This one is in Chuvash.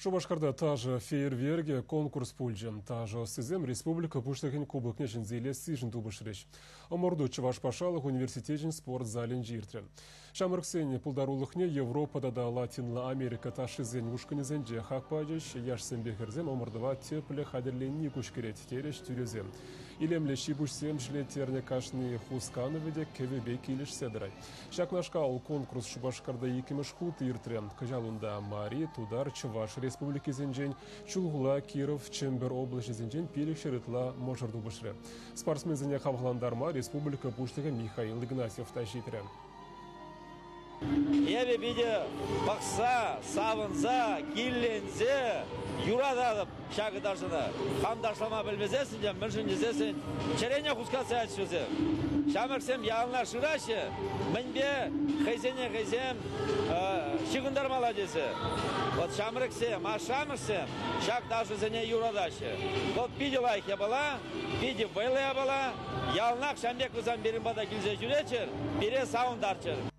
Шупашкарта ташӑ фейерверкӗ конкурс пулчӗ. Ташӑ ӑстисем республика Пуҫлӑхӗн кубокне ҫӗнсе илессишӗн тупӑшрӗҫ. Ӑмӑрту Чӑваш патшалӑх университечӗн спорт залӗнче иртрӗ. Ҫамрӑксен пултарулӑхне Европа тата Латинла Америка ташшисен ушкӑнӗсенче хак пачӗҫ. Яшсемпе хӗрсем ӑмӑртӑва тӗплӗ хатӗрленни куҫкӗрет, терӗҫ тӳресем. Илемлӗ ҫи-пуҫсем ҫӗлеттернӗ кашни хусканӑвӗ те кӗвӗпе килӗшсе тӑрать. Ҫакнашкал конкурс Шупашкарта иккӗмӗш хут иртрӗ. Кӑҫал унта Мари, Тутар, Чӑваш республикисенчен, Чулхула, Киров, Чӗмпӗр облаҫӗсенчен 500 ытла мӑшӑр тупӑшрӗ. Спортсменсене хавхалантарма республика Пуҫлӑхӗ Михаил Игнатьев та ҫитрӗ. Эпӗ питӗ пӑхса, савӑнса, килленсе юрататӑп ҫакӑ ташӑна. Хам ташлама пӗлмесессӗн те, мӗншӗн тесессӗн чӗрене хускатса ячӗҫ вӗсем. Ҫамрӑксем яланах шыраҫҫӗ, мӗнпе хӑйсене хӑйсем ҫыхӑнтармалла тесе. Вот ҫамрӑксем, ашшӗ-амӑшсем ҫак ташӑсене юратаҫҫӗ. Вӑл питӗ лайӑх япала, питӗ вӑйлӑ япала. Яланах ҫавӑн пек вӗсем пирӗн пата килсе ҫӳреччӗр, пире савӑнтарччӑр.